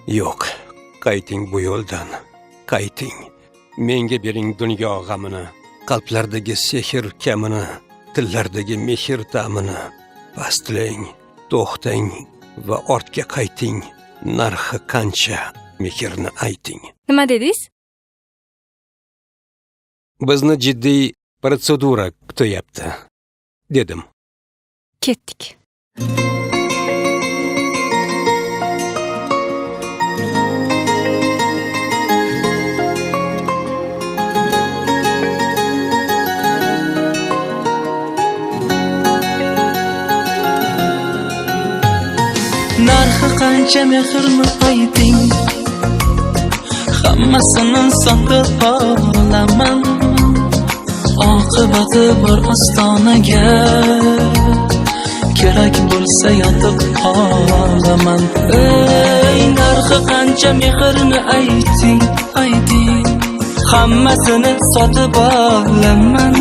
Yo'q, qayting bu yo'ldan, qayting. Menga bering dunyo g'amini, qalblardagi sehr kamini, tillardagi mehr ta'mini. Pastlang, to'xtang va ortga qayting. Narxi qancha, mehrni ayting. Nima dedingiz? Bizni jiddiy protsedura kutyapti, dedim. Ketdik. Narxi qancha mehrni ayting, hammasini sotib olaman. Oqibati bor ostonaga, kerak bo'lsa yotib qolaman. Ey, narxi qancha mehrni ayting, ayting, hammasini sotib olaman.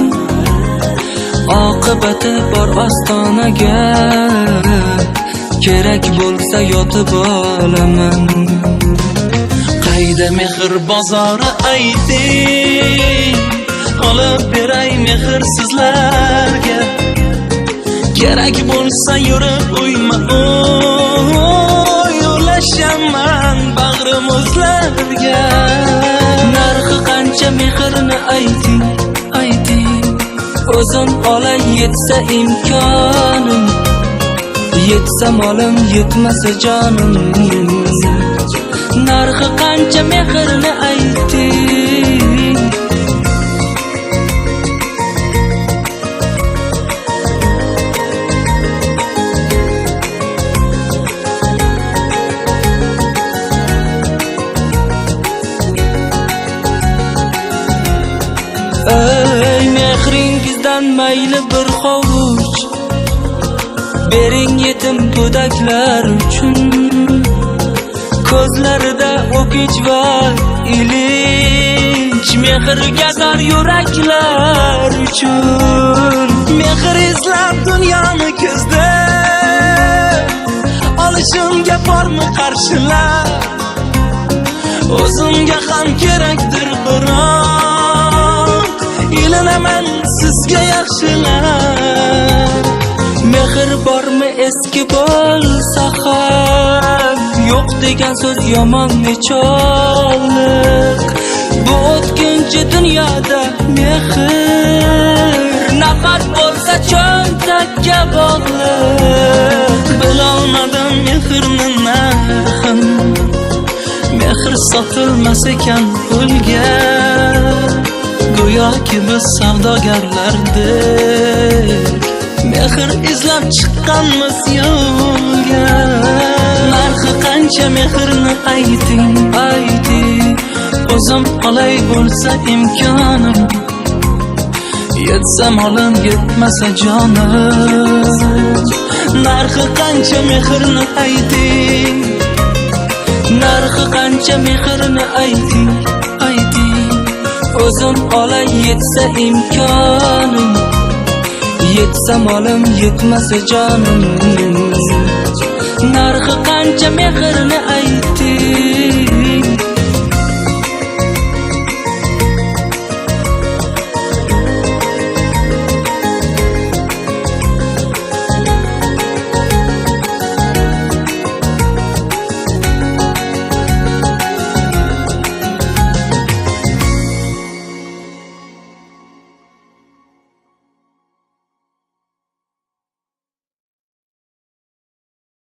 Oqibati bor ostonaga, kerak bo'lsa yotib olaman. Qayda mehr bozori ayting, olib beray mehr sizlarga. Kerak bo'lsa yurib uyma uy, ulashaman bag'rim o'zlarga. Narxi qancha mehrni ayting, ayting, o'zim olay yetsa imkonim. Yetsa molim, yetmasa jonim. Narxi qancha mehrni ayting. Ey, mehringizdan mayli bir hovuch bering yetim go'daklar uchun. Ko'zlarida o'kinch va ilinj, mehrga zor yuraklar uchun. Mehr izlab dunyoni kezdim, olishimga bormi qarshilar? O'zimga ham kerakdir biroq, ilinaman sizga yaxshilar. Mehr bormi eski bo'lsa ham, yo'q degan so'z yomon nechonliq. Bu o'tkinchi dunyoda mehr nafas bo'lsa cho'ntakka bog'liq. Bilolmadim mehrni narxin, mehr sotilmas ekan pulga. Go'yoki biz savdogarlardek mehr izlab chiqqanmiz yo'lga. Narxi qancha mehrni ayting, ayting, o'zim olay bo'lsa imkonim. Yetsa molim, yetmasa jonim. Narxi qancha mehrni ayting, narxi qancha mehrni ayting, ayting, o'zim olay yetsa imkonim. Yetsa molim, yetmasa jonim. Narxi qancha mehrni